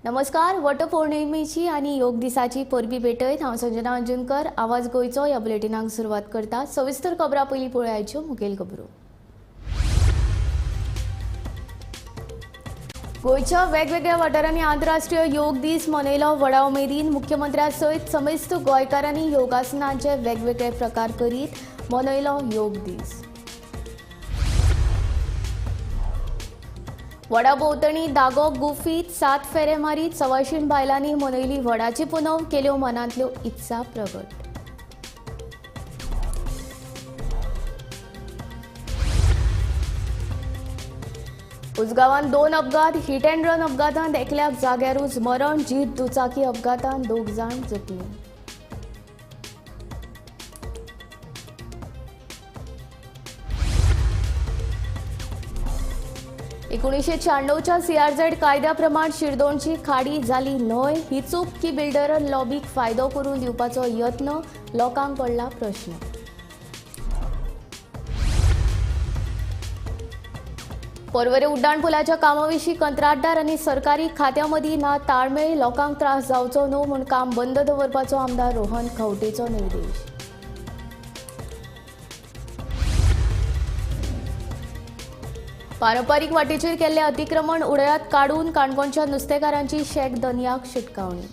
नमस्कार, वटपौर्णिमेची आनी योग दिसाची परबी भेटयत हांव संजना अंजुनकर आवाज गोंयचो ह्या बुलेटिनाक सुरवात करता। सविस्तर खबरां पयलीं पळोवयाच्यो मुखेल खबरो। गोंयच्या वेगवेगळ्या वाठारांनी आंतरराष्ट्रीय योग दीस मनयलो व्हडा उमेदीन। मुख्यमंत्र्या सयत समेस्त गोंयकारांनी योगासनांचे वेगवेगळे प्रकार करीत मनयलो योग दीस। वडा भोंवतणी धागो गुफीत 7 फेरे मारीत सवाशीण बायलांनी मनयली वडाची पुनव, केल्यो मनांतल्यो इत्सा प्रगट। उजगांवांत 2 अपघात, हिट अँड रन अपघातांत एकल्याक जाग्यारूच मरण, जीप दुचाकी अपघातांत 2 जाण जखमी। एकुणीशे 96च्या सीआरझेड कायद्या प्रमाण शिरदोणची खाडी जाली न्हय, ही चूक की बिल्डर लॉबीक फायदो करून दिवपाचो यत्न, लोकांक पडला प्रश्न। पर्वरे उड्डाण पुलाच्या कामाविशीं कंत्राटदार आनी सरकारी खात्या मदीं ना ताळमेळ, लोकांक त्रास जावचो न्हू म्हूण काम बंद दवरपाचो आमदार रोहन खंवटेचो निर्देश। पारंपारीक वाटेचेर केल्ले अतिक्रमण उडयात काडून काणकोणच्या नुस्तेकारांची शेक दनयाक शिटकावणी।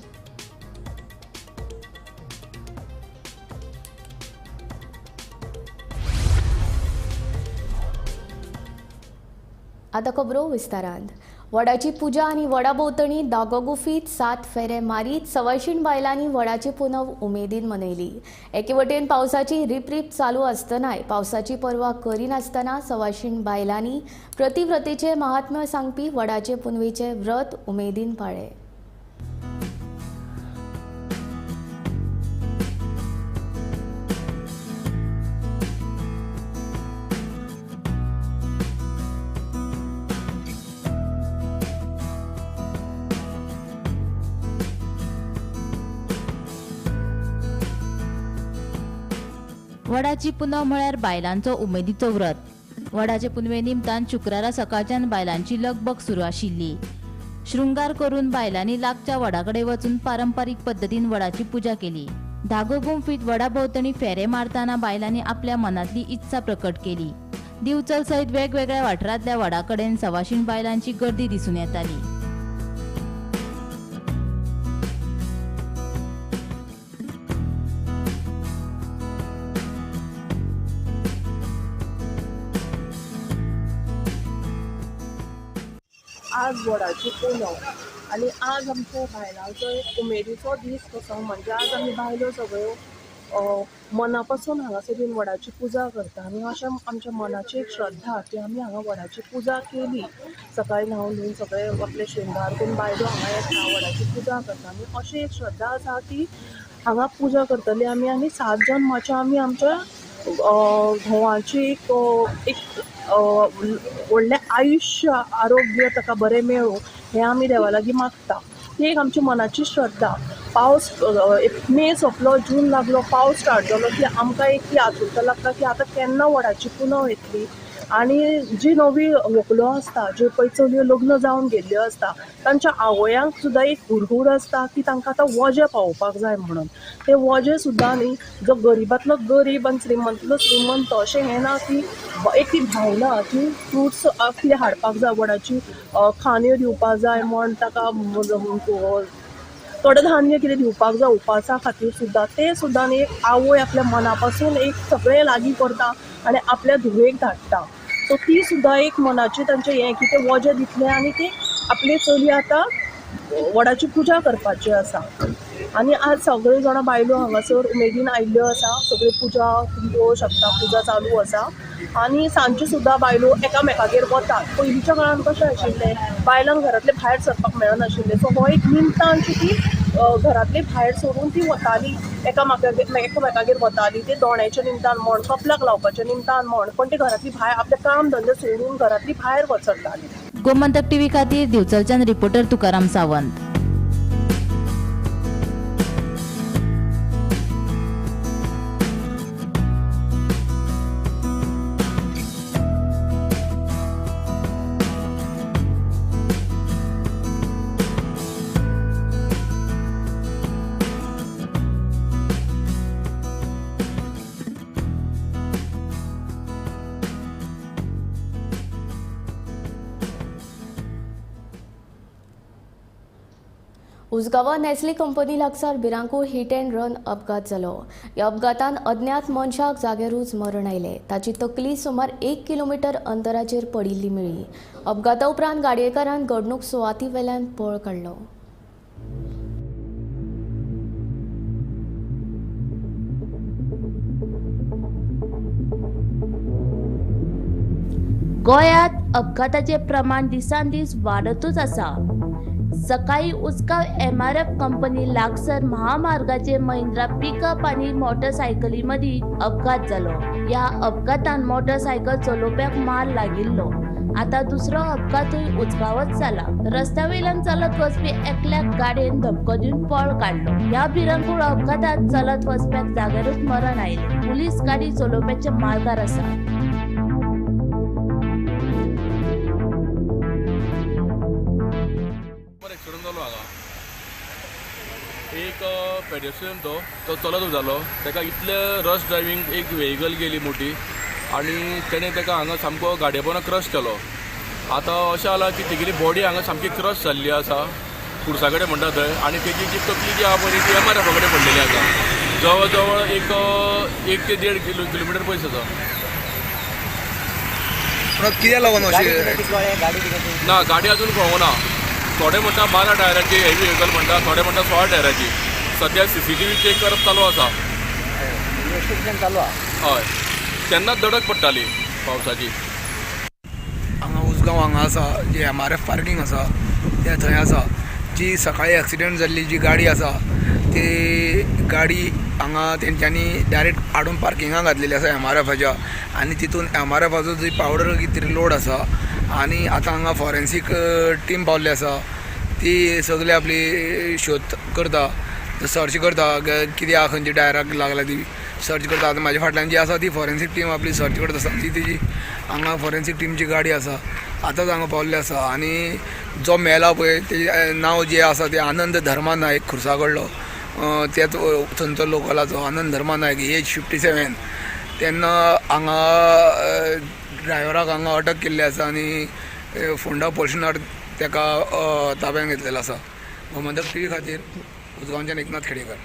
आतां खबरो विस्तारांत। वडाची पुजा आनी वडा भोंवतणी धागो गुफीत 7 फेरे मारीत सवायशीण बायलांनी वडाची पुनव उमेदीन मनयली। एके वटेन पावसाची रिपरीप चालू आसतनाय पावसाची पर्वा करिनासतना सवायशीण बायलांनी प्रतिव्रतेचे महात्म्य सांगपी वडाचे पुनवेचे व्रत उमेदीन पाळ्ळें। वडाची पुनव म्हळ्यार बायलांचो उमेदीचो व्रत। वडाचे पुनवे निमतान शुक्रारा सकाळच्यान बायलांची लगबग सुरू आशिल्ली। शृंगार करून बायलांनी लागच्या वडा कडेन वचून पारंपारीक पद्दतीन वडाची पुजा केली। धागो गुंफीत वडा भोंवतणी फेरे मारतना बायलांनी आपल्या मनांतली इत्सा प्रकट केली। दिवचल सयत वेगवेगळ्या वाठारांतल्या वडा कडेन सवाशीण बायलांची गर्दी दिसून येताली। आज वडाची पुनव आनी आज आमच्या बायलांचो एक उमेदीचो दीस कसो, म्हणजे आज आमी बायलो सगळ्यो मना पासून हांगासर येवन वडाची पुजा करता आनी अशें आमच्या मनाची एक श्रद्धा की आमी हांगा वडाची पुजा केली। सकाळी न्हांवन धुवन सगळे आपले शृंगार करून बायलो हांगा येता, वडाची पुजा करता आनी अशी एक श्रद्धा आसा की हांगा पुजा करतली आमी आनी 7 जन्माच्या आमी आमच्या घोवाची एक एक व्हडलें आयुश्य आरोग्य ताका बरें मेळूं हें आमी देवा लागीं मागता। ती एक आमची मनाची श्रद्धा। पावस मे सोंपलो, जून लागलो, पावस स्टार्ट जालो की आमकां एक ती आतुरता लागता की आतां केन्ना वडाची पुनव येतली आनी जी नवी व्हंकलो आसता, ज्यो पळय चलयो लग्न जावन गेल्ल्यो आसता, तांच्या आवयांक सुद्दां एक हुरहूर आसता की तांकां आतां वजें पावोवपाक जाय म्हणून। तें वजें सुद्दां न्ही, जो गरिबांतलो गरीब आनी श्रीमंतलो श्रीमंत अशें हें ना की एक ती भावना की फ्रुट्स कितें हाडपाक जाय, वडाची खांदयो दिवपाक जाय म्हण ताका कडधान्य कितें दिवपाक जाय उपासा खातीर सुद्दां, तें सुद्दां न्ही एक आवय आपल्या मना पासून एक सगळें लागीं करता आनी आपल्या धुवेक धाडटा। सो ती सुद्दां एक मनाची तांचें हें की तें वजें दितलें आनी ती आपली चली आतां वडाची पुजा करपाची आसा। आनी आज सगळ्यो जाणां बायलो हांगासर उमेदीन आयिल्ल्यो आसा, सगळी पुजा पळोवंक शकता, पुजा चालू आसा आनी सांजच्यो सुद्दां बायलो एकामेकागेर वतात। पयलींच्या काळान कशें आशिल्लें, बायलांक घरांतलें भायर सरपाक मेळनाशिल्लें, सो हो एक निमतान ती घरांतली भायर सरून ती वताली, एकामेकागेर वताली, ते दोण्याच्या निमतान म्हण, कपलाक लावपाच्या निमतान म्हण, पण ती घरांतली भायर आपलें काम धंदे सोडून घरांतली भायर वचताली। गोमंतक टीव्ही खातीर दिवचलच्यान रिपोर्टर तुकाराम सावंत। उसगांवां नॅस्ले कंपनी लागसार भिरांकूळ हिट अँड रन अपघात जालो. ह्या अपघातान अज्ञात मनशाक जाग्यारूच मरण आयलें. ताची तकली सुमार 1 किलोमिटर अंतराचेर पडिल्ली मेळ्ळी. अपघाता उपरांत गाडयेकारान घडणूक सुवाती वेल्यान पळ काडलो. गोंयांत अपघाताचे प्रमाण दिसान दीस वाडतूच आसा. सकाळी उसगांव MRF company लागसर महामार्गाचे महिंद्रा पिकअप आनी मोटरसायकली मदीं अपघात जालो. ह्या अपघातान मोटरसायकल चलोवप्याक मार लागिल्लो. आतां दुसरो अपघातूय उसगांवच जाला. रस्त्या वयल्यान चलत वचपी एकल्याक गाडयेन धपको दिवन पळ काडलो. ह्या भिरांकूळ अपघातांत चलत वचप्याक जाग्यारूच मरण आयलें. पुलीस गाडी चलोवप्याच्या मार्गार आसा. एक पेडेस्ट्रियन तो चलत जालो, ताका इतले रश ड्रायव्हींग एक व्हेकल गेली मोठी आनी तेणें ताका हांगा सामको गाडये पोंदा क्रश केलो. आतां अशें जालां की तेगेली बॉडी हांगा सामकी क्रश जाल्ली आसा खुर्सा कडेन म्हणटा थंय, आनी तेजी जी तकली जी आहा पळय ती MRF कडेन पडलेली आसा. जवळ जवळ 1 ते 1.5 किलोमिटर पयस आसा. कित्याक लागून अशें ना, गाडी अजून कळोना. थोडे म्हणटा 12 टायराची हेवी व्हेकल म्हणटा, थोडे म्हणटा 16 टायराची. सद्या CCTV check करप चालू आसा. इन्वेस्टिगेशन चालू आसा. हय, तेन्नाच दडक पडटाली पावसाची. हांगा उसगांव हांगा आसा जी MRF parking आसा ते थंय आसा जी सकाळी एक्सिडंट जाल्ली जी गाडी आसा ती गाडी हांगा तेंच्यांनी डायरेक्ट हाडून पार्किंगाक घातलेली आसा MRFाच्या, आनी तितून MRFाचो जी पावडर कितें लोड आसा. आनी आतां हांगा फॉरेन्सीक टीम पावल्ली आसा, ती सगळी आपली शोध करता, सर्च करता कितें आहा, खंयच्या टायराक लागला ती सर्च करता. आतां म्हाज्या फाटल्यान जी आसा ती फॉरेन्सीक टीम आपली सर्च करता आसा. ती तेजी हांगा फॉरेन्सीक टिमची गाडी आसा, आतांच हांगा पावल्ली आसा. आनी जो मेला पळय तेजें नांव जें आसा तें आनंद धर्मा नायक, खुर्सा कडलो, तेच थंयचो लोकलाचो आनंद धर्मा नायक, एज 57. तेन्ना हांगा ड्रायव्हराक हांगा अटक केल्ली आसा आनी फोंडा पोलिसांनी ताका ताब्यात घेतलेलो आसा. गोमंतक टीव्ही खातीर उसगांवच्यान एकनाथ खेडेकर.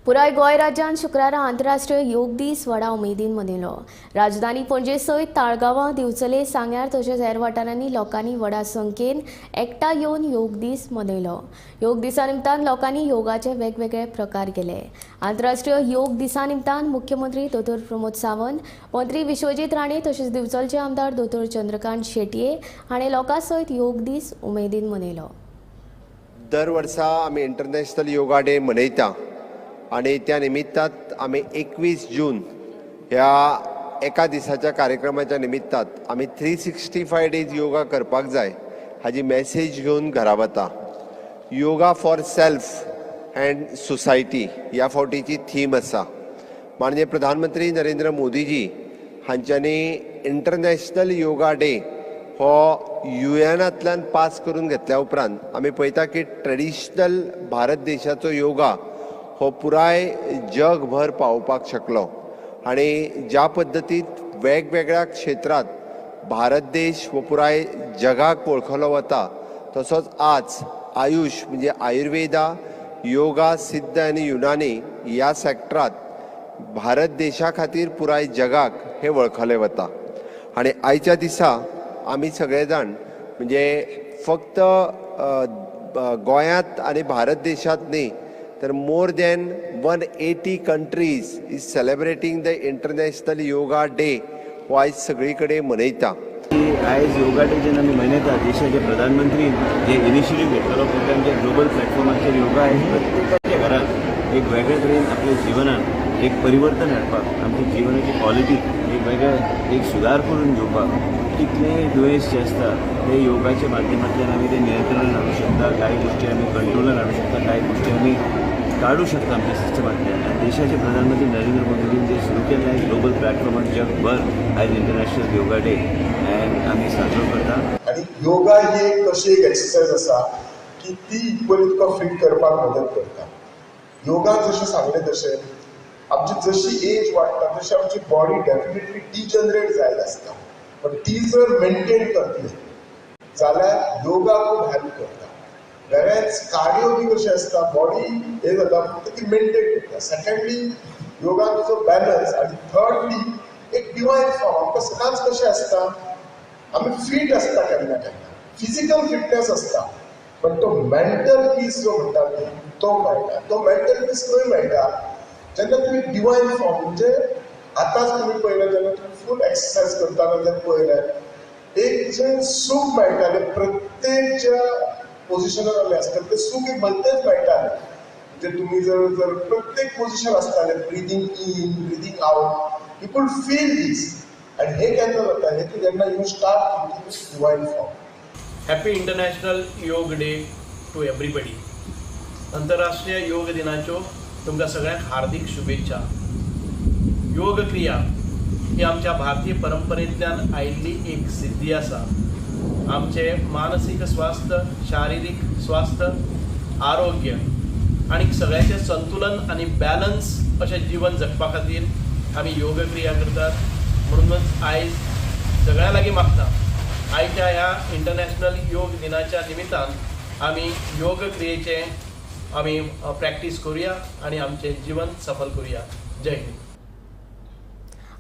पुराय गोंय राज्यान शुक्रारा आंतरराष्ट्रीय योग दीस व्हडा उमेदीन मनयलो. राजधानी पणजे सयत ताळगांवां, दिवचले, सांग्यार तशेंच हेर वाठारांनी लोकांनी व्हडा संख्येन एकठांय येवन योग दीस मनयलो. योग दिसा निमतान लोकांनी योगाचे वेगवेगळे प्रकार केले. आंतरराष्ट्रीय योग दिसा निमतान मुख्यमंत्री दोतोर प्रमोद सावंत, मंत्री विश्वजीत राणे तशेंच दिवचलचे आमदार दोतोर चंद्रकांत शेटये हाणें लोकां सयत योग दीस उमेदीन मनयलो. दर वर्सा आमी इंटरनॅशनल योगा डे मनयता आनी त्या निमित्तात आमी 21 जून ह्या एका दिसाच्या कार्यक्रमाच्या निमित्तात आमी 365 डेज योगा करपाक जाय हाजी मॅसेज घेवन घरा वता. Yoga for self and society ह्या फावटीची थीम आसा. माननीय प्रधानमंत्री नरेंद्र मोदीजी हांच्यांनी इंटरनॅशनल योगा डे हो युएनांतल्यान पास करून घेतल्या उपरांत आमी पळयता की ट्रेडिशनल भारत देशाचो योगा हो पुराय जगभर पावोवपाक शकलो आनी ज्या पद्दतीत वेगवेगळ्या क्षेत्रांत भारत देश हो पुराय जगाक वळखलो वता, तसोच आज आयुष म्हणजे आयुर्वेदा, योगा, सिद्ध आनी युनानी ह्या सॅक्टरांत भारत देशा खातीर पुराय जगाक हे वळखले वता. आनी आयच्या दिसा आमी सगळे जाण म्हणजे फक्त गोंयांत आनी भारत देशांत न्ही तर more than 180 countries is celebrating the International Yoga Day हो आयज सगळी कडेन मनयता. आयज योगा डे जेन्ना आमी मनयता, देशाचे प्रधानमंत्री जे इनिशिएटीव घेतलेलो प्रोग्राम जे ग्लोबल प्लॅटफॉर्माचेर योगा आयज प्रत्येकाच्या घरात एक वेगळे तरेन आपल्या जिवनात एक परिवर्तन हाडपाक, आमच्या जिवनाची क्वॉलिटी एक वेगळे एक सुदार करून घेवपाक, कितलेय दुयेंस जे आसता ते योगाच्या माध्यमांतल्यान आमी ते नियंत्रणान हाडूं शकता. कांय गोश्टी आमी कंट्रोलान हाडूं शकता, कांय गोश्टी आमी काडूं शकता आमच्या सिस्टमांतल्यान. आनी देशाचे प्रधानमंत्री नरेंद्र मोदीजीन जे सुरू केल्लें आयज ग्लोबल प्लॅटफॉर्मार जगभर आयज इंटरनॅशनल योगा डे अँड आमी साजरो करता. आनी योगा ही एक अशी एक एक्सरसायज आसा की ती इक्वली तुका फिट करपाक मदत करता. योगा जशें सांगलें तशें आमची जशी एज वाडटा तशी आमची बॉडी डेफिनेटली डिजनरेट जायत आसता, पण ती जर मेंटेन करतली जाल्यार योगा खूब हेल्प करता. वेरेज कार्डियो बी कशें आसता बॉडी हें जाता फक्त ती मेनटेन करता. सेकंडली योगा तुजो बॅलन्स आनी थर्डली एक डिवायन फॉर्म. आमकां सदांच कशें आसता आमी फीट आसता केन्ना केन्ना फिजिकल फिटनेस आसता पण तो मेंटल पीस जो म्हणटा न्ही तो मेळटा. तो मेंटल पीस खंय मेळटा जेन्ना तुमी डिवायन फॉर्म म्हणजे आतांच तुमी पळयलें जेन्ना तुमी फूल एक्सरसायज करतना जेन्ना पळयलें एक जें सूख मेळटालें प्रत्येक ज्या पोजिशनार आमी आसता तें सूख एक भलतेंच मेळटालें. म्हणजे तुमी जर जर प्रत्येक पोजिशन आसतालें breathing in breathing out you could feel this. आनी हें केन्ना जाता हें तूं जेन्ना you start divine form. Happy international yoga day to everybody. अंतरराष्ट्रीय योग दिनाच्यो तुमकां सगळ्यांक हार्दिक शुभेच्छा. योग क्रिया ही आमच्या भारतीय परंपरेंतल्यान आयिल्ली एक सिद्धी आसा. आमचें मानसीक स्वास्थ्य, शारिरीक स्वास्थ्य, आरोग्य आनी सगळ्याचें संतुलन आनी बॅलन्स अशें जिवन जगपा खातीर आमी योग क्रिया करतात. म्हणूनच आयज सगळ्यां लागीं मागता आयच्या ह्या इंटरनॅशनल योग दिनाच्या निमित्तान आमी योग क्रियेचें आमी प्रॅक्टीस करुया आनी आमचें जिवन सफल करुया. जय हिंद.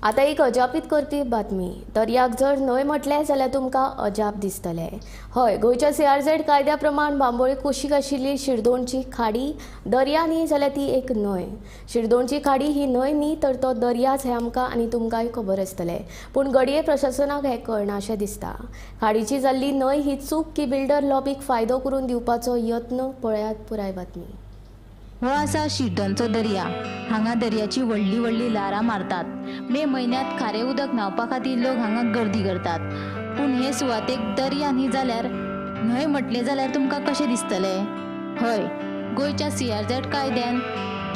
आतां एक अजापीत करपी बातमी. दर्याक जर न्हय म्हटलें जाल्यार तुमकां अजाप दिसतलें. हय, गोंयच्या CRZ कायद्या प्रमाण बांबोळे कुशीक आशिल्ली शिरदोणची खाडी दर्या न्ही जाल्यार ती एक न्हंय. शिरदोणची खाडी ही न्हंय न्ही तर तो दर्याच हें आमकां आनी तुमकांय खबर आसतलें. पूण घडये प्रशासनाक हें कळनाशें दिसता. खाडीची जाल्ली न्हंय ही चूक की बिल्डर लॉबीक फायदो करून दिवपाचो यत्न. पळयात पुराय बातमी. हो आसा शिरदोनचो दर्या. हांगा दर्याची व्हडली व्हडली ल्हारां मारतात. मे म्हयन्यांत खारें उदक न्हांवपा खातीर लोक हांगा गर्दी करतात. पूण हे सुवातेक दर्या न्ही जाल्यार न्हंय म्हटलें जाल्यार तुमकां कशें दिसतलें? हय, गोंयच्या CRZ कायद्यान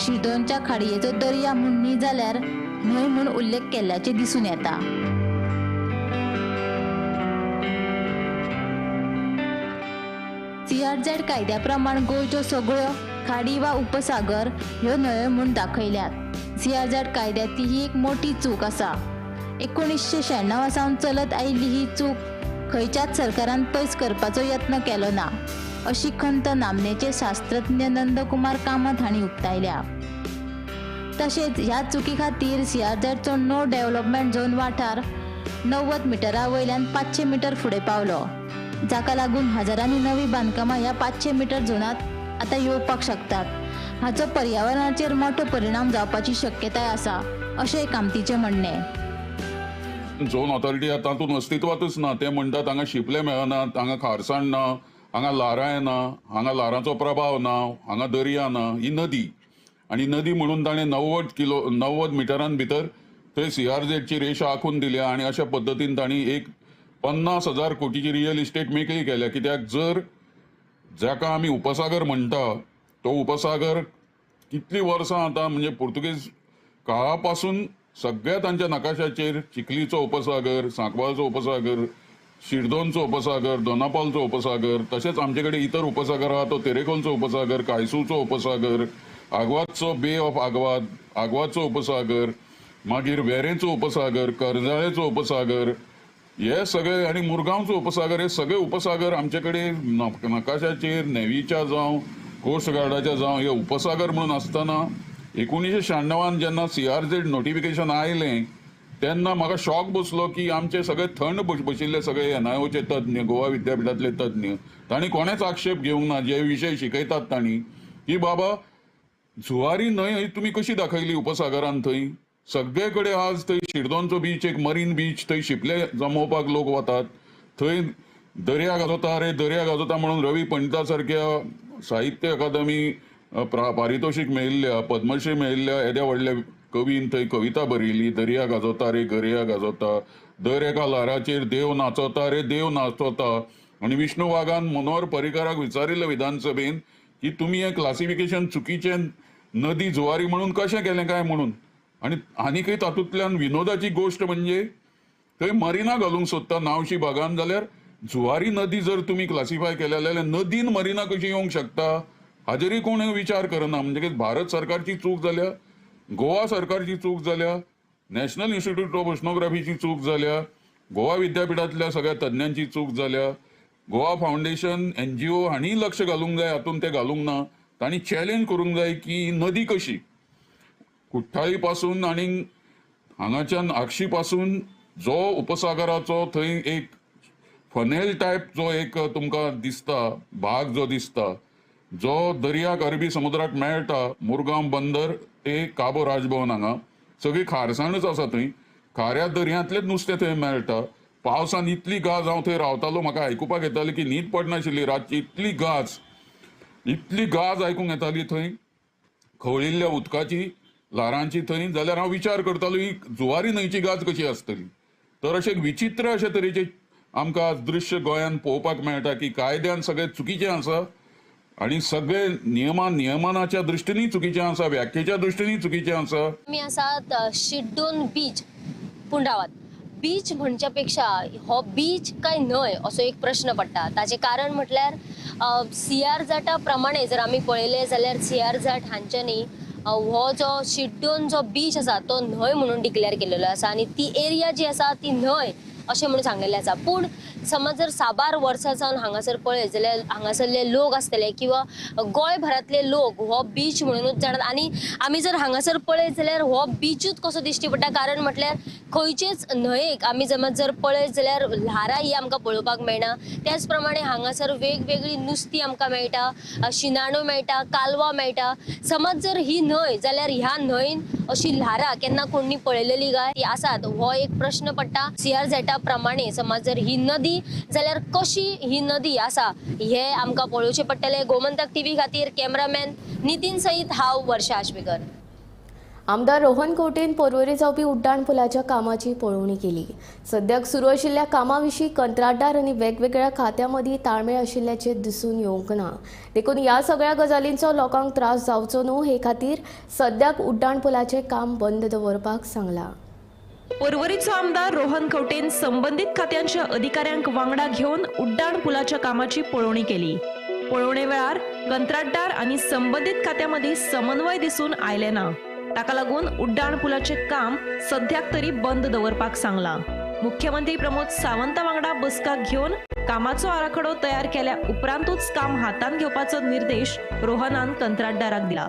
शिरदोनच्या खाडयेचो दर्या म्हूण न्ही जाल्यार न्हंय म्हूण उल्लेख केल्ल्याचें दिसून येता. CRZ कायद्या प्रमाण गोंयच्यो सगळ्यो खाडी वा उपसागर ह्यो न्हंयो म्हूण दाखयल्यात. CRZ कायद्यांतली ही एक मोठी चूक आसा. 1996 सावन चलत आयिल्ली ही चूक खंयच्याच सरकारान पयस करपाचो यत्न केलो ना अशी खंत नामनेचे शास्त्रज्ञ नंदकुमार कामत हांणी उक्तायल्या. तशेंच ह्या चुकी खातीर CRZचो नो डेव्हलपमेंट झोन वाठार 90 मिटरा वयल्यान 500 मिटर फुडें पावलो, जाका लागून हजारांनी नवी बांदकामां ह्या 500 मिटर झोनांत आतां येवपाक शकतात. हाचो पर्यावरणाचेर मोठो परिणाम जावपाची शक्यताय आसा अशें कामतीचें म्हणणें. झोन ऑथॉरिटी आतां तातूंत अस्तित्वांतच ना. ते म्हणटात हांगा शिंपले मेळनात, हांगा खारसाण ना, हांगा ल्हारां येना, हांगा ल्हारांचो प्रभाव ना, हांगा दर्या ना. ही नदी आनी नदी म्हणून ताणें 90 मिटरां भितर थंय CRZची रेशा आंखून दिल्या आनी अशा पद्दतीन तांणी एक 50,000 कोटीची रियल इस्टेट मेकळी केल्या. कित्याक जर जाका आमी उपसागर म्हणटा तो उपसागर कितलीं वर्सां आतां म्हणजे पुर्तुगेज काळा पासून सगळ्या तांच्या नकाशाचेर चिखलीचो उपसागर, सांकवाळचो उपसागर, शिरदोनचो उपसागर, दोनापालचो उपसागर, तशेंच आमचे कडेन इतर उपसागर आहा तो तेरेखोलचो उपसागर, कायसूचो उपसागर, आगवादचो बे ऑफ आगवाद, आगवादचो उपसागर, मागीर वेरेंचो उपसागर, करंजाळेचो उपसागर, हे सगळे आनी मुरगांवचो उपसागर, हे सगळे उपसागर आमचे कडेन नकाशाचेर नेवीच्या जावं कोस्ट गार्डाच्या जावं हे उपसागर म्हणून आसतना 1996 जेन्ना CRZ notification आयलें तेन्ना म्हाका शॉक बसलो की आमचे सगळे थंड बशिल्ले सगळे NIOचे तज्ञ, गोवा विद्यापिठांतले तज्ञ, तांणी कोणेच आक्षेप घेवंक ना जे विशय शिकयतात तांणी की बाबा जुवारी न्हंय तुमी कशी दाखयली उपसागरान. थंय सगळे कडेन आज थंय शिरदोनचो बीच एक मरीन बीच, थंय शिंपले जमोवपाक लोक वतात, थंय दर्या गाजोता रे दर्या गाजोता म्हणून रवी पंडिता सारक्या साहित्य अकादमी पारितोशीक मेळिल्ल्या, पद्मश्री मेळिल्ल्या येद्या व्हडल्या कवीन थंय कविता बरयली, दर्या गाजोता रे दर्या गाजोता, दर एका ल्हाराचेर देव नाचोता रे देव नाचोता. आनी विष्णू वाघान मनोहर पर्रीकाराक विचारिल्लें विधानसभेन की तुमी हें क्लासिफिकेशन चुकीचें नदी जुवारी म्हणून कशें केलें काय म्हणून. आनी आनीकय तातूंतल्यान विनोदाची गोश्ट म्हणजे थंय मरिना घालूंक सोदता नावशी भागान, जाल्यार जुवारी नदी जर तुमी क्लासिफाय केल्या जाल्यार नदीन मरिना कशी येवंक शकता हाजेरय कोण विचार करना. म्हणजे भारत सरकारची चूक जाल्या, गोवा सरकारची चूक जाल्या, नॅशनल इन्स्टिट्यूट ऑफ ओशनोग्राफीची चूक जाल्या, गोवा विद्यापिठांतल्या सगळ्या तज्ञांची चूक जाल्या, गोवा फावंडेशन, NGO हांणी लक्ष घालूंक जाय. हातूंत तें घालूंक ना. तांणी चॅलेंज करूंक जाय की नदी कशी कुठ्ठाळी पासून आनी हांगाच्यान आगशी पासून जो उपसागराचो थंय एक फनेल टायप जो एक तुमकां दिसता भाग जो दिसता, जो दर्याक अरबी समुद्राक मेळटा, मुरगांव बंदर ते काबो राजभवन हांगा सगळी खारसाणच आसा. थंय खाऱ्या दर्यांतलेच नुस्तें थंय मेळटा. पावसान इतली गाज, हांव थंय रावतालो, म्हाका आयकुपाक येताली की न्हीद पडनाशिल्ली रातची, इतली गाज, इतली गाज आयकूंक येताली थंय खवळिल्ल्या उदकाची, ल्हारांची थंय. जाल्यार हांव विचार करतालो ही जुवारी न्हंयची गाज कशी आसतली. तर अशें विचित्र अशे तरेचे आमकां आज दृश्य गोंयांत पळोवपाक मेळटा की कायद्यान सगळें चुकीचें आसा आनी सगळे नियमनाच्या दृश्टीनूय चुकीचें आसा, व्याख्येच्या दृश्टीनूय चुकीचें आसा. आमी आसात शिरदोन बीच, पूण रावात, बीच म्हणच्या पेक्षा हो बीच काय न्हय असो एक प्रश्न पडटा. ताचें कारण म्हटल्यार सी आर झेडा प्रमाणे जर आमी पळयलें जाल्यार सी आर झेड हांच्यांनी हो जो शिरदोन जो बीच आसा तो न्हय म्हणून डिक्लेअर केलेलो आसा आनी ती एरिया जी आसा ती न्हय अशें म्हणून सांगलेलें आसा. पूण समज जर साबार वर्सां जावन हांगासर पळयत जाल्यार हांगासरले लोक आसतले किंवा गोंयभरांतले लोक हो बीच म्हणूनच जाणात. आनी आमी जर हांगासर पळयत जाल्यार हो बीचूच कसो दिश्टी पडटा, कारण म्हटल्यार खंयचेच न्हंयेक आमी समज जर पळयत जाल्यार ल्हारां ही आमकां पळोवपाक मेळना. त्याच प्रमाणे हांगासर वेगवेगळी नुस्तीं आमकां मेळटा, शिनाणो मेळटा, कालवां मेळटा. समज जर ही न्हंय जाल्यार ह्या न्हंयन अशी ल्हारां केन्ना कोणी पळयलेली काय ती आसात हो एक प्रश्न पडटा. सी आर झेडा प्रमाणे समज जर ही नदी जाल्यार कशी ही नदी आसा हे आमकां पळोवचें पडटलें. गोमंतक टीव्ही खातीर कॅमेरामॅन नितीन सयत हांव वर्षा आश्वेकर. आमदार रोहन खंवटेन पर्वरी जावपी उड्डाण पुलाच्या कामाची पळोवणी केली. सद्याक सुरू आशिल्ल्या कामा विशीं कंत्राटदार आनी वेगवेगळ्या खात्यां मदीं ताळमेळ आशिल्ल्याचें दिसून येवंक ना. देखून ह्या सगळ्या गजालींचो लोकांक त्रास जावचो न्हू हे खातीर सद्याक उड्डाण पुलाचें काम बंद दवरपाक सांगलां. पर्वरीचो आमदार रोहन खंवटेन संबंदीत खात्यांच्या अधिकाऱ्यांक वांगडा घेवन उड्डाण पुलाच्या कामाची पळोवणी केली. पळोवणे वेळार कंत्राटदार आनी संबंदीत खात्या मदीं समन्वय दिसून आयले ना. ताका लागून उड्डाण पुलाचें काम सद्याक तरी बंद दवरपाक सांगलां. मुख्यमंत्री प्रमोद सावंता वांगडा बसका घेवन कामाचो आराखडो तयार केल्या उपरांतूच काम हातांत घेवपाचो निर्देश रोहनान कंत्राटदाराक दिला.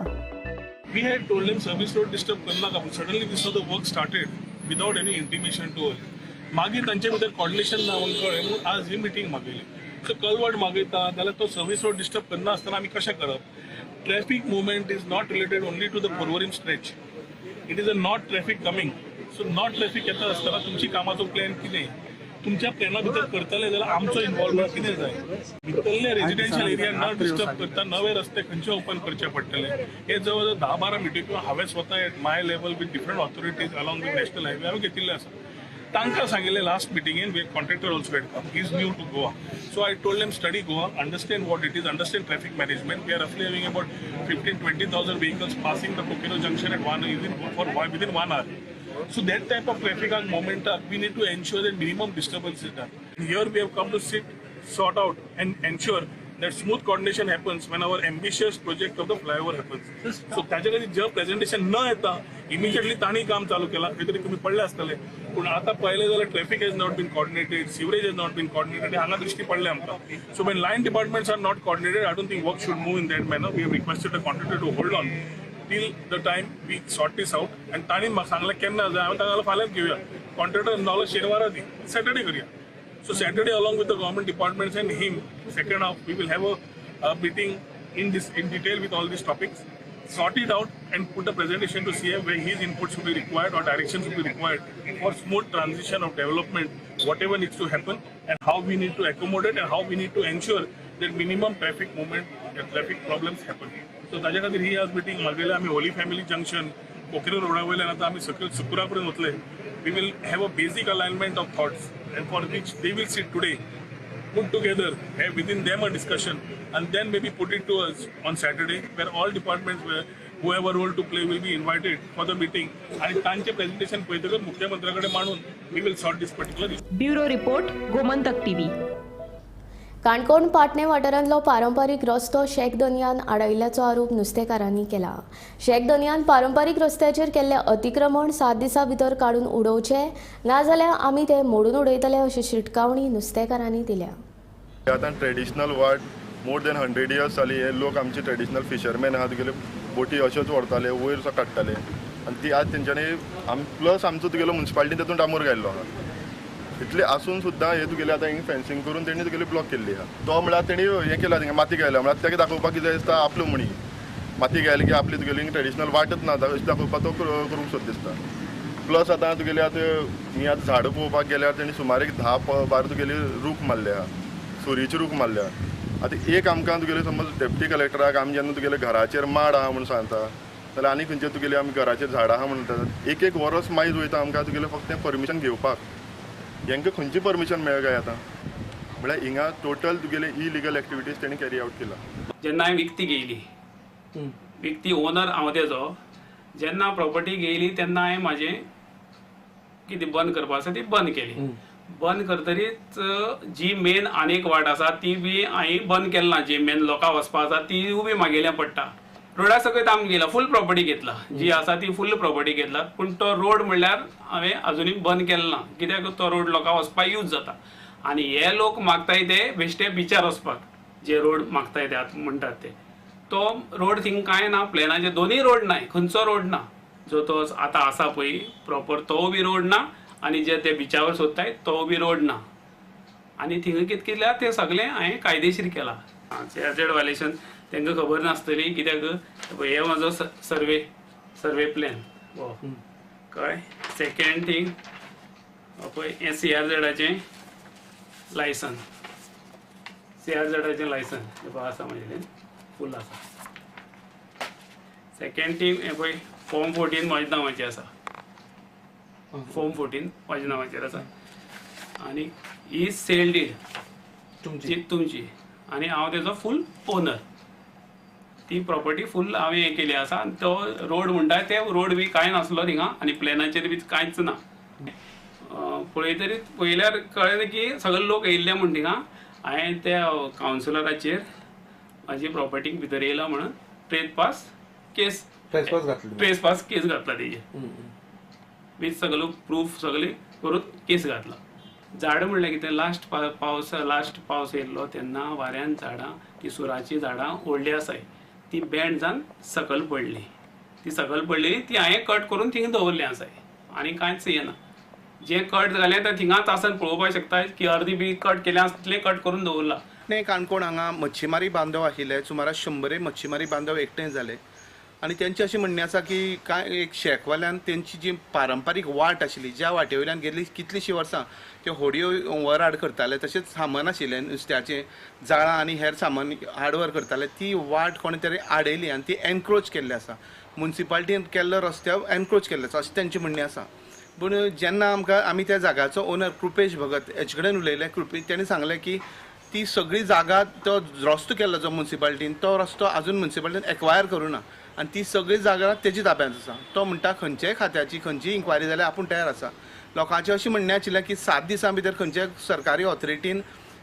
We had told him service road disturb करनाका. Suddenly we saw the work started without any intimation to us. मागीर तांचे भितर कॉर्डिनेशन ना म्हणून कळ्ळें, म्हणून आज ही मिटींग मागयली. सो कलवर्ट मागयता जाल्यार तो सर्वीस रोड डिस्टर्ब करना आसतना आमी कशें करप? Traffic movement is not related only to the Porvorim stretch. It is a not traffic coming. So not traffic येता आसतना तुमची कामाचो प्लॅन कितें, तुमच्या प्लॅना भितर करतले जाल्यार आमचो इन्वॉल्वमेंट कितें जाय, भितरले रेजिडेन्शियल एरिया न डिस्टर्ब करता नवे रस्ते खंयचे ओपन करचे पडटले, हे जवळ जवळ 10-12 मिटिंग्यो हांवें स्वता at my level with different authorities along with National Highway हांवें घेतिल्ले आसा. तांकां सांगिल्लें last मिटिंगेन, contractor also had come, he is new to Goa, so I told him, study Goa, understand what it is, understand traffic management. We are roughly having about 15-20 thousand vehicles passing the Coqueiro junction at one within for within one hour. So that type of traffic on moment, we need to ensure that minimum disturbance is done. Here we have come to sit, sort out and ensure that smooth coordination happens when our ambitious project of the flyover happens. So ताच्या खातीर जे presentation न येता immediately तांणी काम चालू केला, खंय तरी तुमी पडले आसतले. पूण आतां पळयलें जाल्यार traffic has not been coordinated, sewerage has not been coordinated, हांगा दृश्टी पडलें आमकां. So when line departments are not coordinated, I don't think work should move in that manner. We have requested the contractor to hold on till the time we sort this out. आनी तांणी म्हाका सांगलें केन्ना जाय, हांवें तांकां फाल्यांच घेवया. कॉन्ट्रॅक्टर नाल्यार शेनवारा दी, सॅटर्डे करया. So Saturday, along with the government departments and him, second half we will have a meeting in detail with all these topics, sort it out and put a presentation to CM where his input should be required or directions should be required for smooth transition of development, whatever needs to happen and how we need to accommodate and how we need to ensure that minimum traffic movement and traffic problems happen. So ताच्या खातीर ही आज meeting मागयल्या आमी. Holi family junction, Coqueiro रोडा वयल्यान आतां आमी सकयल सुकुरा पर्यंत वतले. We will have a basic alignment of thoughts and for which they will sit today, put together, have within them a discussion and then maybe put it to us on Saturday, where all departments where who have a role to play will be invited for the meeting आणि तांचे presentation पळयतकच मुख्यमंत्र्या कडेन मांडून we will sort this particular issue. Bureau report, Gomantak TV. Canacona Patne वाठारांतलो पारंपारीक रस्तो शेक दनयान आडायिल्ल्याचो आरोप नुस्तेकारांनी केला. शेक दनयान पारंपारीक रस्त्याचेर केल्लें अतिक्रमण 7 दिसां भितर काडून उडोवचें, नाजाल्यार आमी ते मोडून उडयतले अशी शिटकावणी नुस्तेकारांनी दिल्या. आतां ट्रेडिशनल वाट मोर दॅन 100 इयर्स जाली. हे लोक आमचे ट्रेडिशनल फिशरमॅन आहा, तुगेले बोटी अश्योच व्हरताले वयर सो काडटाले आनी ती आज तेंच्यांनी प्लस आमचो तुगेलो मुन्सिपालिटीन तातूंत डांबर घायल्लो आहा. इतले आसून सुद्दां हे तुगेले आतां हिंग फेन्सिंग करून तेणी तुगेली ब्लॉक केल्ली आहा. तो म्हळ्यार तेणी हें केला, थिंगा माती घायल्या म्हळ्यार ताका दाखोवपाक कितें दिसता आपल्यो म्हणी माती घायली की आपली तुगेली ट्रेडिशनल वाटच ना अशें दाखोवपाक तो करूंक सोद दिसता. प्लस आतां तुगेली आतां ही आतां झाडां पळोवपाक गेल्यार तेणी सुमार एक 10-12 तुगेली रूख मारले आहा, सुरीचे रूख मारल्या. आतां एक आमकां तुगेले समज डेप्टी कलेक्टराक आमी जेन्ना तुगेले घराचेर माड आहा म्हूण सांगता जाल्यार आनी खंयचे तुगेले आमी घराचेर झाडां आहा म्हणटा, एक एक वरस मायज वयता आमकां तुगेले फक्त परमिशन घेवपाक. हेंकां खंयची परमिशन मेळ काय आतां? म्हळ्यार हिंगा टोटल तुगेले इलिगल एक्टिविटीज तेणी कॅरी आवट केला. जेन्ना हांवें विकती घेयली, विकती ओनर हांव तेजो, जेन्ना प्रॉपर्टी घेयली तेन्ना हांवें म्हाजें कितें बंद करपा आसा ती बंद केली. बंद करतरीच जी मेन आनीक वाट आसा ती बी हांवें बंद केली ना. जी मेन लोकां वचपा आसा ती बी मागेल्या पडटा. रोडा सकयल आमी गेला, फूल प्रॉपर्टी घेतला, जी आसा ती फूल प्रॉपर्टी घेतला, पूण तो रोड म्हणल्यार हांवें अजुनूय बंद केलो ना, कित्याक तो रोड लोकां वचपाक यूज जाता. आनी हे लोक मागताय ते बेश्टे बिचार वचपाक, जे रोड मागताय ते आतां म्हणटात ते, तो रोड थिंग कांय ना. प्लेनाचे दोनूय रोड ना, खंयचो रोड ना, जो तो आतां आसा पळय प्रॉपर तो बी रोड ना, आनी जे ते बिचावर सोदताय तो बी रोड ना. आनी थिंगा कितें केल्यार तें सगळें हांवें कायदेशीर केलां. सीआरझेड वायलेशन तांकां खबर नासतली, कित्याक हे म्हाजो सर्वे प्लॅन हो कळ्ळें. सेकेंड थींग पळय हें सीआरझेडाचें लायसन, सीआरझेडाचें लायसन हें पळय आसा म्हजे कडेन फूल आसा. सेकेंड थींग हें पळय फॉर्म 14 म्हज्या नांवाचेर आसा, फॉर्म 14 म्हज्या नांवाचेर आसा. आनी ही सेल डीड तुमची, आनी हांव तेजो फूल ओनर. ती प्रॉपर्टी फूल हांवें हें केली आसा. आनी तो रोड म्हणटा ते रोड बी कांय नासलो थिंगा, आनी प्लॅनाचेर बी कांयच ना. पळयतरीच पळयल्यार कळ्ळें की सगळे लोक येयल्ले म्हूण थिंगा. हांवें त्या कावन्सिलराचेर म्हाजी प्रॉपर्टीक भितर येयला म्हणून ट्रेसपास केस घातला तेजेर, वीथ सगळो प्रूफ सगळे करून केस घातला. झाड म्हणल्यार कितें, लास्ट पावस येयल्लो तेन्ना वाऱ्यान झाडां ती सुराचीं झाडां व्हडलीं आसाय ती बेंड जावन सकयल पडली. ती सकयल पडली ती हांवें कट करून थिंगा दवरली आसाय, आनी कांयच येना. जें कट जालें तें थिंगाच आसन पळोवपाक शकता की अर्दी बी कट केलें आसा तितलें कट करून दवरलां. काणकोण हांगा मच्छीमारी बांधव आशिल्ले, सुमार 100 मच्छीमारी बांधव एकठांय जाले आनी तेंचें अशें म्हणणें आसा की कांय एक शेकवाल्यान तेंची जी पारंपारीक वाट आशिल्ली, ज्या वाटे वयल्यान गेल्ली कितलींशीं वर्सां त्यो होडयो व्हर हाड करताले, तशेंच सामान आशिल्लें नुस्त्याचें जाळां आनी हेर सामान हाडव्हर करताले, ती वाट कोणें तरी आडयली आनी ती एनक्रोच केल्ली आसा. मुन्सिपाल्टीन केल्लो रस्त्यार एनक्रोच केल्लो आसा अशें तेंचें म्हणणें आसा. पूण जेन्ना आमकां आमी त्या जाग्याचो ओनर कृपेश भगत हेचे कडेन उलयले, तेणें सांगलें की ती सगळी जागा तो रस्तो केल्लो जो मुन्सिपाल्टीन तो रस्तो आजून मुन्सिपाल्टीन एक्वायर करूं ना आनी ती सगळी जागा तेजी ताब्यांत आसा. तो म्हणटा खंयच्याय खात्याची खंयचीय इन्क्वायरी जाल्यार आपूण तयार आसा. लोकांचें अशें म्हणणें आशिल्लें की 7 दिसां भितर खंयच्याय सरकारी ऑथॉरिटीन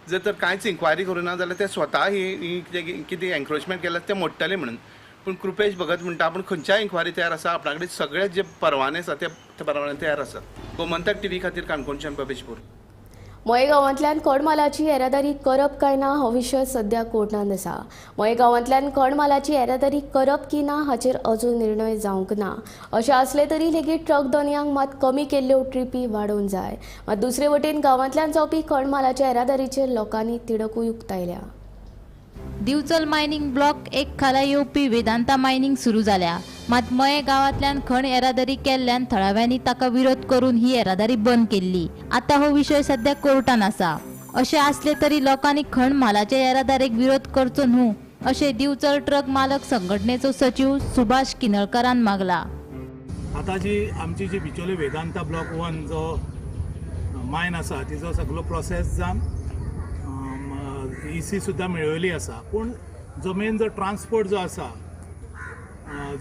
जर तर कांयच इन्क्वायरी करूं ना जाल्यार ते स्वता ही कितें एन्क्रोचमेंट केल्यार ते मोडटले म्हणून. पूण कृपेश भगत म्हणटा आपूण खंयच्याय इन्क्वायरी तयार आसा, आपणा कडेन सगळे जे परवाने आसा ते परवाने तयार आसात. गोमंतक टीव्ही खातीर काणकोणच्यान बबेश बोर. मये गांवांतल्यान खणमालाची येरादारी करप काय ना हो विशय सध्या कोर्टांत आसा. मये गांवांतल्यान खणमालाची येरादारी करप की ना हाचेर अजून निर्णय जावंक ना. अशें आसलें तरी लेगीत ट्रक धनयांक मात कमी केल्ल्यो ट्रिपी वाडोवंक जाय. मात दुसरे वटेन गांवांतल्यान जावपी खणमालाच्या येरादारीचेर लोकांनी तिडकूय उक्तायल्या. दिवचल मायनिंग ब्लॉक 1 खाला येवपी वेदांता मायनिंग सुरू जाल्या, मात मये गांवांतल्यान खण येरादारी केल्ल्यान थळाव्यांनी ताका विरोध करून ही येरादारी बंद केल्ली. आतां हो विशय सध्या कोर्टान आसा. अशें आसलें तरी लोकांनी खण म्हालाच्या येरादारीक विरोध करचो न्हू अशें दिवचल ट्रक मालक संघटनेचो सचीव सुभाष किनळकरान मागला. आतां जी आमची जी बिचोले वेदांता ब्लॉक 1 जो मायन आसा तिजो सगळो प्रोसेस जावन ईसी सुद्दां मेळयली आसा, पूण जो मेन जो ट्रान्सपोर्ट जो आसा,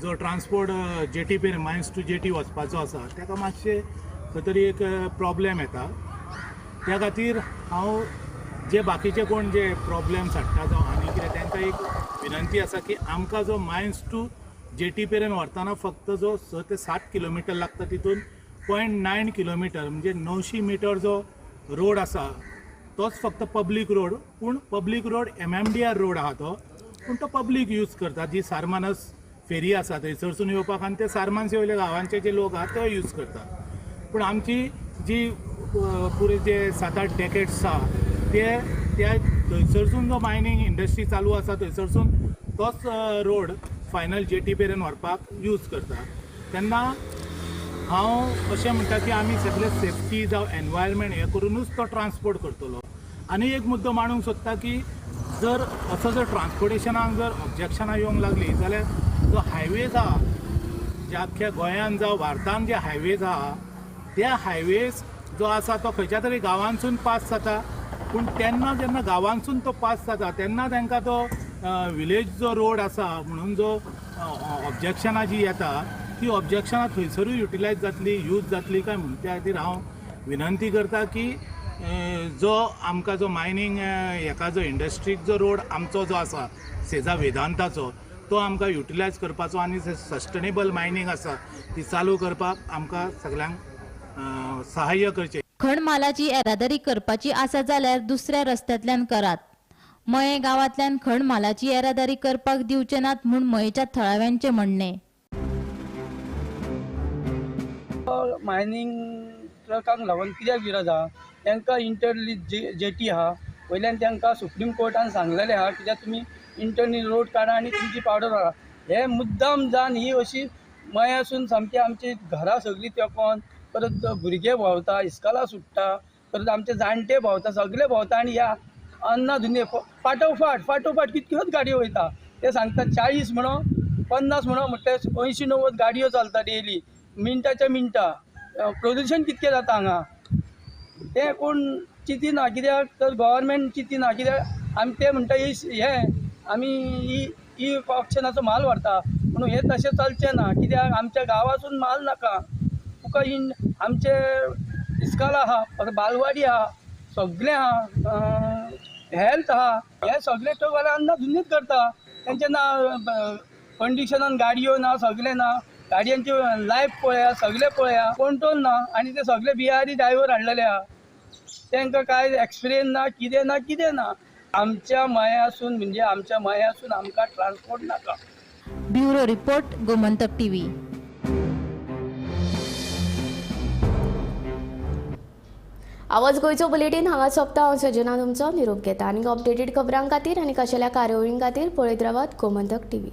जो ट्रान्सपोर्ट जेटी पेर मायन्स टू जेटी वचपाचो आसा ताका मातशें खंय तरी एक प्रॉब्लेम येता. त्या खातीर हांव जे बाकीचे कोण जे प्रॉब्लेम्स हाडटा जावं आनी कितें तांकां एक विनंती आसा की आमकां जो मायन्स टू जेटी मेरेन व्हरतना फक्त जो 6 ते 7 किलोमिटर लागता तितून 0.9 किलोमिटर म्हणजे 900 मिटर जो रोड आसा तोच फक्त पब्लीक रोड, पूण पब्लीक रोड MMDR road आहा तो, पूण तो पब्लीक यूज करता. जी सारमानस फेरी आसा थंयसरसून येवपाक आनी ते सारमानसे वयले गांवांचे जे लोक आहा ते यूज करतात. पूण आमची जी पुरे जे 7-8 डेकेड्स आहा ते त्या थंयसरसून जो मायनींग इंडस्ट्री चालू आसा थंयसरसून तोच रोड फायनल जेटी मेरेन व्हरपाक यूज करता. तेन्ना हांव अशें म्हणटा की आमी सगळे सेफ्टी जावं एनवायरमेंट हें करुनूच तो ट्रान्सपोर्ट करतलो. आनी एक मुद्दो मांडूंक सोदता की जर असो जर ट्रान्सपोर्टेशनाक जर ऑब्जेक्शनां येवंक लागलीं जाल्यार जो हायवेज आहा, जे आख्ख्या गोंयान जावं भारतान जे हायवेज आहा त्या हायवेज जो आसा तो खंयच्या तरी गांवांसून पास जाता. पूण तेन्ना जेन्ना गांवांसून तो पास जाता तेन्ना तांकां तो विलेज जो रोड आसा म्हणून जो ऑब्जेक्शनां जी येता ती ऑब्जेक्शनां थंयसरूय युटिलायज जातली, यूज जातली काय म्हणून त्या खातीर हांव विनंती करता की जो आमकां जो मायनींग हेका जो इंडस्ट्रीक जो रोड आमचो जो आसा सेजा वेदांताचो तो आमकां युटिलायज करपाचो आनी सस्टेनेबल मायनींग आसा ती चालू करपाक आमकां सगळ्यांक सहाय्य करचें. खण मालाची येरादारी करपाची आसा जाल्यार दुसऱ्या रस्त्यांतल्यान करात. मये गांवांतल्यान खण मालाची येरादारी करपाक दिवचे नात म्हूण मयेच्या थळाव्यांचें म्हणणें. मायनींग ट्रकांक लागून कित्याक विरोध आहा, तांकां इंटरली जेटी आहा वयल्यान तांकां सुप्रीम कोर्टान सांगलेलें आहा कित्याक तुमी इंटरनल रोड काडा आनी तुमची पावडर व्हरा. हे मुद्दाम जावन ही अशी मयासून सामकी आमची घरां सगळीं तेकोन परत भुरगे भोंवता, इस्कॉलां सुट्टा, परत आमचे जाणटे भोंवता, सगळे भोंवता आनी ह्या अन्ना धुने फाटोफाट फाटोफाट कितक्योच गाडयो वयता. ते सांगता 40 म्हणो 50 म्हणो म्हटल्यार 80-90 गाडयो चलता डेली, मिनटाच्या मिनटा. प्रदुशण कितकें जाता हांगा तें कोण चिंतिना, कित्याक तर गव्हर्मेंट चिंतिना, कित्याक आमी ते म्हणटा हें आमी ही ऑक्शनाचो म्हाल व्हरता म्हणून हें तशें चलचें ना, कित्याक आमच्या गांवासून म्हाल नाका. तुका आमचे इस्कॉल आहा, बालवाडी आहा, सगळें आहा, हेल्थ आहा, हे सगळे ट्रकवाले अन्ना धुनीच करता. तेंचे ना कंडिशनान गाडयो ना, सगळें ना, गाडयांची लायफ पळया, सगळें पळया, कंट्रोल ना. आनी ते सगळे बिहारी ड्रायव्हर हाडलेले आहा, तांकां कांय एक्सपिरियन्स ना, कितें ना कितें ना. आमच्या मयासून म्हणजे आमच्या मयासून आमकां ट्रान्सपोर्ट नाका. Bureau report, Gomantak TV. आवाज गोंयचो बुलेटीन हांगा सोंपता. हांव सजना तुमचो निरोप घेता. आनी अपडेटेड खबरां खातीर आनी कशेल्या कार्यावळीं खातीर पळयत रावात गोमंतक टीव्ही.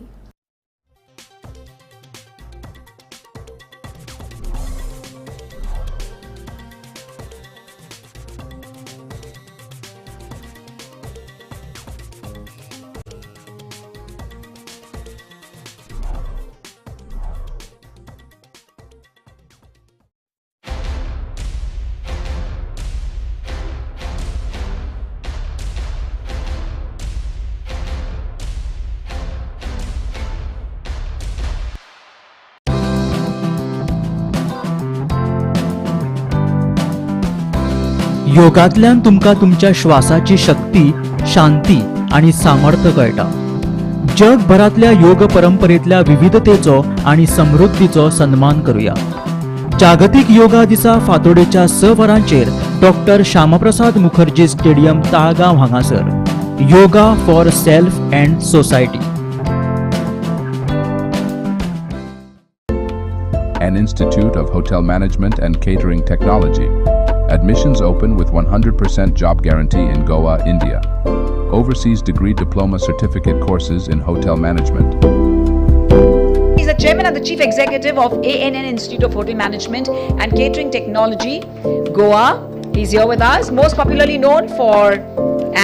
योगांतल्यान तुमकां तुमच्या श्वासाची शक्ती, शांती आनी सामर्थ्य कळटा. जगभरांतल्या योग परंपरेतल्या विविधतेचो आनी समृद्धीचो सन्मान करूया. जागतीक योगा दिसा फातोडेच्या 6 वरांचेर डॉक्टर श्यामप्रसाद मुखर्जी स्टेडियम ताळगांव हांगासर yoga for self and society. An Institute of Hotel Management and Catering Technology. Admissions open with 100% job guarantee in Goa, India. Overseas degree diploma certificate courses in hotel management. He's the chairman and the chief executive of ANN Institute of Hotel Management and Catering Technology, Goa. He's here with us, most popularly known for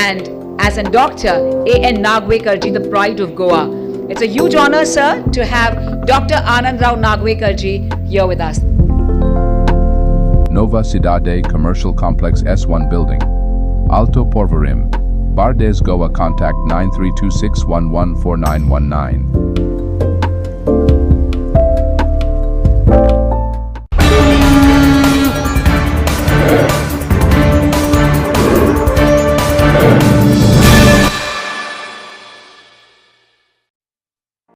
and as a doctor, A.N. Nagwekar ji, the pride of Goa. It's a huge honor, sir, to have Dr. Anand Rao Nagwekar ji here with us. Nova Cidade Commercial Complex S1 Building, Alto Porvorim, Bardes, Goa. Contact 9326114919.